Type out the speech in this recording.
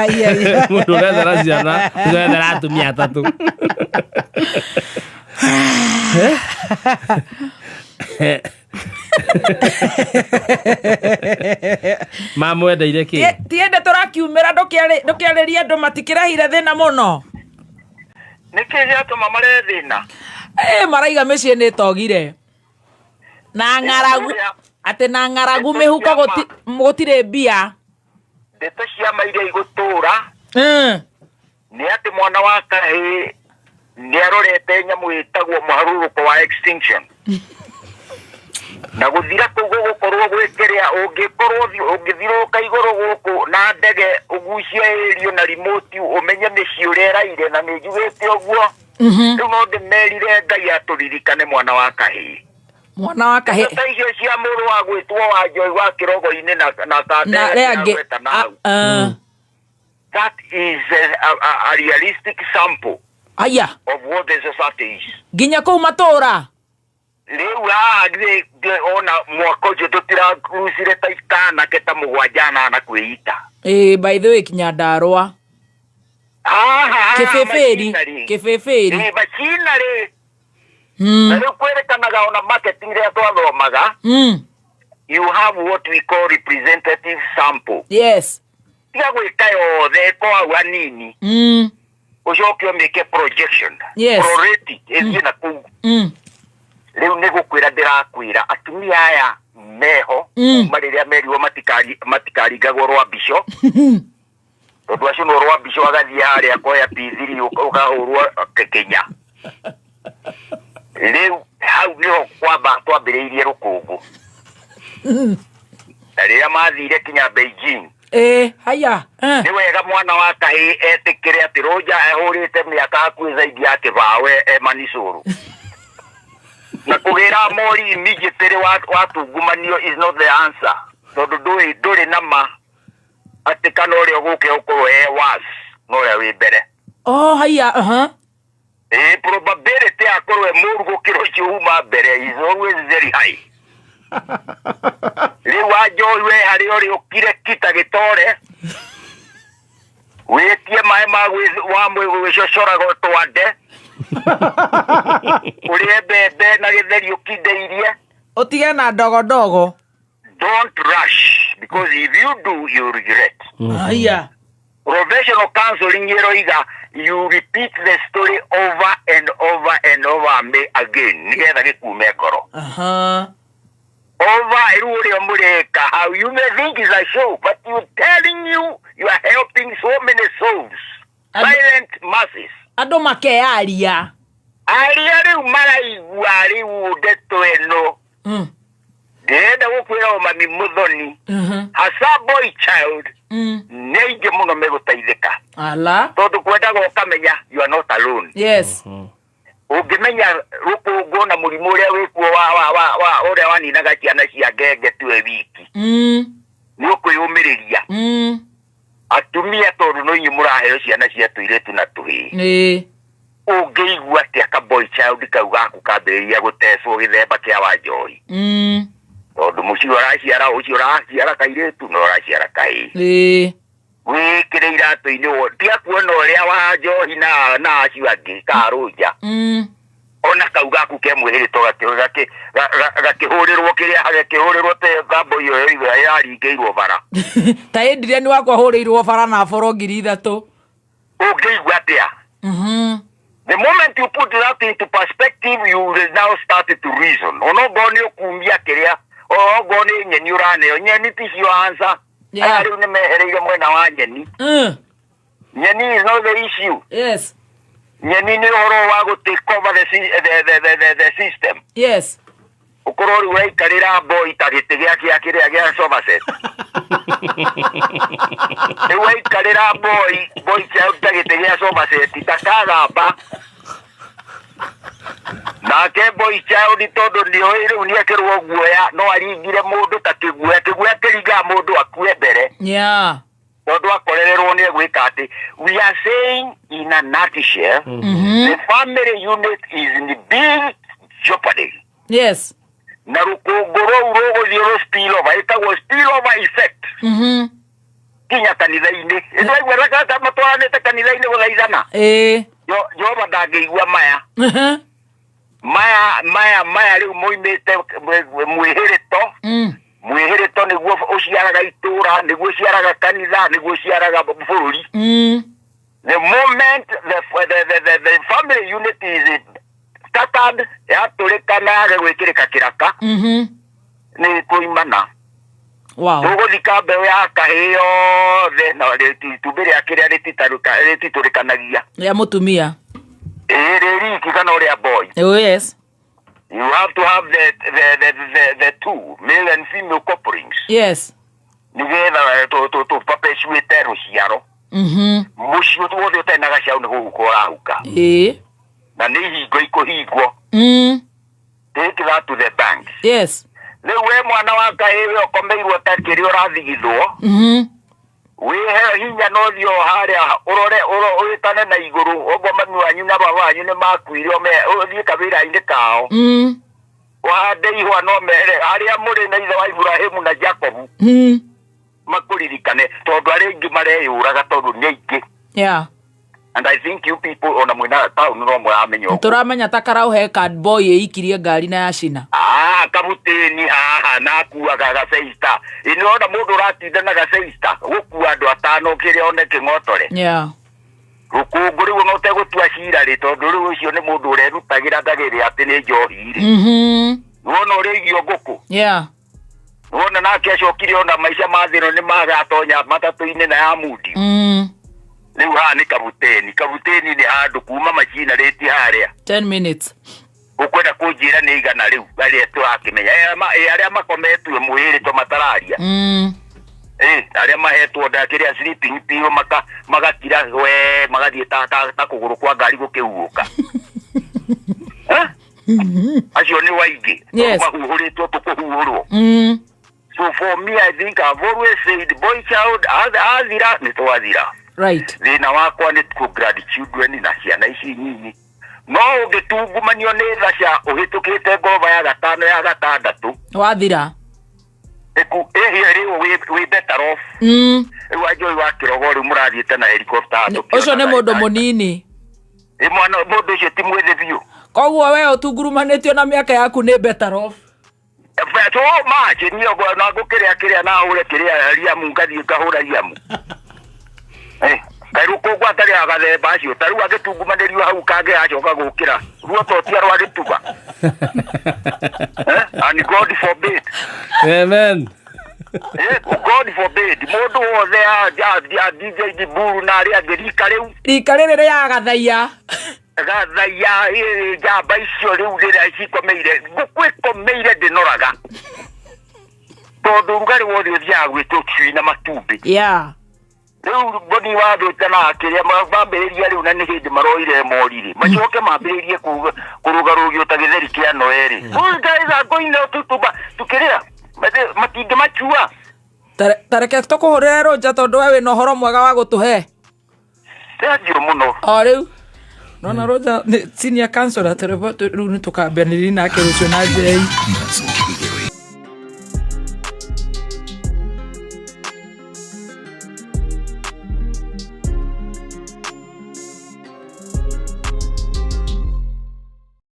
Iya. Mũndũ ũrethera ciana, ũrethera atumia atatũ. Mamwendeire kĩ? Tiende tũrakiumĩra, ndũkĩarĩrie andũ matikĩrehire thĩna mũno. Nĩkĩ gĩatũma marehe thĩna? Ĩ, maraiga mĩciĩ nĩ ĩtogire na ng'aragu, atĩ na ng'aragu mĩhuko gũtirĩ mbia. Ndeto cia ma iria igũtũra nĩ atĩ mwana wa kahĩĩ nĩ arorete nyamũ ĩtagwo mũharũrũko wa extinction, na gũthira kũu gũgũkorwo gwĩ kĩrĩa ũngĩkorwo ũngĩthiũrũrũka igũrũ gũkũ na ndege, ũgucie ĩrio na remote, ũmenye mĩciĩ ũrĩa ĩraire. Na nĩ njugĩte ũguo. Rĩu no ndĩmerire Ngai atũririkane mwana wa kahĩĩ. Mwana wa kahĩĩ. Ta icio cia mũrũ wa gwĩtwo wa Njoi wa kĩrogo-inĩ na na kandere arĩa angĩ kĩragweta na hau. That is a realistic sample Aya of what the society is. Nginya kũu matũra. Rĩu haha githĩ ona mwaka ũcio tũtirarucire ta itanake ta mũgwanja nana kwĩita? Ĩ, by the way, kinya ndarwa Haha kĩbĩbĩri. Machinery. Kĩbĩbĩri. Ĩ, machinery. Na rĩu kwĩrĩkanaga ona marketing rĩrĩa twathomaga, you have what we call representative sample. Tiga gwĩka yothe, ko hau hanini, ũcoke ũmĩke projection. Prorate ĩthiĩ na kũu. Rĩu nĩ gũkwĩra ndĩrakwĩra, atumia aya meho kuma rĩrĩa merirwo matikaringagwo rwa mbico, tondũ acio no rwa mbico agathiĩ harĩa akoya P3, ũkahũrwo kĩnya. Rĩu hau nĩho kwamba twambĩrĩirie rũkũngũ, na rĩrĩa mathire kinya Beijing. Ĩ, haya. Nĩ wega mwana wa kahĩĩ etĩkĩre atĩ rũnja ahũrĩte mĩaka hakuhĩ zaidi ya kĩbaũ e manicũrũ, na kũgĩra mori immediately watungumanio is not the answer, tondũ ndũrĩ na ma atĩ kana ũrĩa ũgũke ũkorwo e worse na ũrĩa wĩ mbere. Oh, haya, aha. Ĩ, probability ya korwo e mũru gũkĩra ũcio uma mbere is always very high. Rĩu wanjoi, we harĩa ũrĩ ũkire kita gĩtore, wĩtie maĩ ma wa gwĩcocoraga twande, ũrĩe mbembe na gĩtheri, ũkindĩirie. Ũtige na ndogo ndogo. Don't rush, because if you do, you regret. Haya. Professional counseling ĩroiga you repeat the story over and over and over again nĩgetha gĩkume ngoro. Over rĩu ũrĩa mũreka how you may think is a show, but you telling you you are helping so many souls. Silent masses. Andũ makeyaria. Arĩa rĩu maraigua rĩu ndeto ĩno, ndĩrenda gũkwĩra o mami mũthoni, hasa boy child, nĩ aingĩ mũno megũteithĩka. Ala. Tondũ kwendaga ũkamenya you are not alone. Ũngĩmenya rũkũngũ na mũrimũ ũrĩa wĩkuo wa ũrĩa waninaga ciana cia ngenge tuwe wiki, nĩ ũkwĩyũmĩrĩria. Atumia, tondũ no inyuĩ mũraheo ciana cia tũirĩtu na tũhĩĩ, ũngĩigua atĩa ka boy child kau gaku kambĩrĩria gũtecwo gĩthemba kĩa wanjohi, tondũ mũciĩ ũraciara, ũcio ũraciara kairĩtu na ũraciara kahĩĩ, wĩkĩre iratũ-inĩ, tiga kuona ũrĩa wa njohi na acio angĩ karũnja, ona kau gaku ke mwĩhĩrĩto gakĩhũrĩrwo kĩrĩa gakĩhũrĩrwo te thambo ĩyo yoiga yaringĩirwo bara. Ta Adrian wakwa hũrĩirwo bara na boro 3000. Ũngĩigua atĩa? The moment you put that into perspective, you will now start to reason. Onokorwo nĩ ũkumia kĩrĩa, onokorwo nĩ nyeni ũraneo, nyeni ticio answer. Aya rĩu nĩ mehereire mwena wa nyeni. Nyeni is not the issue. Nyeni nĩ ũhoro wa gũ take over the system. Ũkorwo rĩu ũraikarĩra boy ta gĩtĩ gĩa kĩrĩa gĩa sofa set. Rĩu waikarĩra boy child ta gĩtĩ gĩa sofa set, ndakagamba nake boy child, tondũ nĩoĩ rĩu nĩekĩrwo guoya, no aringire mũndũ ta kĩguoya. Kĩguoya kĩringaga mũndũ akue mbere, tondũ akorererwo nĩ egwĩka atĩ. We are saying in a nutshell, the family unit is in big jeopardy. Na rũkũngũ rũu rũgũthiĩ rũ spill over, ĩtagwo spill over effect. Nginya kanitha-inĩ ĩndwaigua matwaranĩte kanitha-inĩ gũthaithana. Ĩĩ. Jehova ndangĩigua maya. Maya maya maya rĩu moimĩte mwĩhĩrĩto. Mwĩhĩrĩto nĩguo ũciaraga itũra, nĩguo ũciaraga kanitha, nĩguo ũciaraga bũrũri. The moment the family unit is scattered, yatũrĩka na yage gwĩkĩrĩka kĩraka, nĩ kũimana. Tũgũthika mbeũ ya kahĩĩ yothe na itumbĩ rĩake rĩa rĩtitũrĩkanagia. Ya mũtumia. Ĩĩ, rĩ riki kana ũrĩa boy. Oh yes. You have to have the two male and female couplings. Nĩgetha tũ perpetuate rũciaro. Mũciĩ wothe ũtarĩ na gacaũ nĩ kũhuka ũrahuka. Na nĩ ihingo ikũhingwo. Take that to the bank. Rĩu we mwana wa kahĩĩ we ũkomeirwo ta kĩrĩa ũrathigithwo. Wĩhe hinya na ũthiĩ o harĩa ũrore ũrore ũĩtane na igũrũ ũguo mami wanyu na baba wanyu nĩ makuire ũthiĩ kabĩra-inĩ kao. Ũhande ihũa no mehere harĩa mũrĩ na ithe wa Ibrahimu na Jacobu. Makũririkane tondũ arĩa aingĩ mareyũraga tondũ nĩ aingĩ. And I think you people ona mwĩna town no mũramenya ũguo. Tũramenya ta karau he card boy ĩikirie ngari na yacina. Ah, kabutĩni haha na akuaga gaceista. Ĩ nĩwona mũndũ ũratinda na gaceista gũkua andũ atano kĩrĩa one kĩng'otore. Rũkũngũ rĩu ona ũtegũtua cira rĩ, tondũ rĩu ũcio nĩ mũndũ ũrerutagĩra ndagĩrĩ atĩ nĩ njohi rĩ. Nĩwona ũrĩa aigio ngũkũ? Nĩwona nake acokire ona maica ma thĩ ĩno nĩ magatonya matatũ-inĩ na ya mundi. Rĩu haha nĩ kabuteni. Kabuteni nĩ handũ kuma macina rĩti harĩa. 10 minutes. Ũkwenda kũnjĩra nĩ igana rĩu arĩa tũrakĩmenya. Arĩa makometwo mwĩrĩ to matararia. Arĩa mahetwo nda kĩrĩa sleeping pill magakira we magathiĩ ta kũgũrũ kwa ngari gũkĩhuhũka. Acio nĩ waingĩ. Mahuhũrĩtwo tũkũhuhũrwo. So for me, I think I've always said, boy child, athira, nĩ twathira. Thĩna wakwa nĩ kũ grandchildren na ciana ici nyinyi. No ũngĩtungumanio nĩ tha cia ũhĩtũkĩte ngoroba ya gatano ya gatandatũ. Wathira. Ĩku, ĩhĩ, rĩu wĩ better off. Rĩu Anjoi wa Kĩrogo rĩu mũrathiĩte na helicopter tũkĩona Ũcio nĩ mũndũ ndagĩtarĩ. mũnini. Ĩ, mwana, mũndũ ũcio ti mwĩthĩ biũ. Koguo we ũtungurumanĩtio na mĩaka yaku nĩ better off. So much, niĩ na ngũkĩrĩa kĩrĩa na hũre kĩrĩa riamu, ngathiĩ ngahũra riamu. Kaĩ rũkũngũ atarĩ agathemba acio, ta rĩu angĩtungumanĩrio hau kangĩ acoka gũkĩra. Ruo to ti arwa gĩtuba. And God forbid. Amen. God forbid. Mũndũ wothe a DJ Diburu na arĩa angĩ rika rĩu. Rika rĩrĩ rĩa gathaia. Gathaia, njamba icio rĩu rĩrĩa cikomeire, ngũkũ ĩkomeire ndĩnoraga. Tondũ ũrugarĩ wothe ũthiaga gwĩ tũcui na matumbĩ. Rĩu mboni wa thũta na kĩrĩa mambĩrĩria rĩu na nĩ hĩndĩ maroire mori rĩ. Macoke mambĩrĩrie kũrũgarũgio ta gĩtheri kĩa Noe rĩ. Ũyũ guys are going out to tukĩrĩra. Matingĩmachua. Tareke tũkũhũrĩre rũnja tondũ we wĩna ũhoro mwega wa gũtũhe. Thengiũ mũno. O rĩu. Nona Roger nĩ senior counselor, tũrĩbo rĩu nĩ tũkambianĩria nake rũciũ na Njei.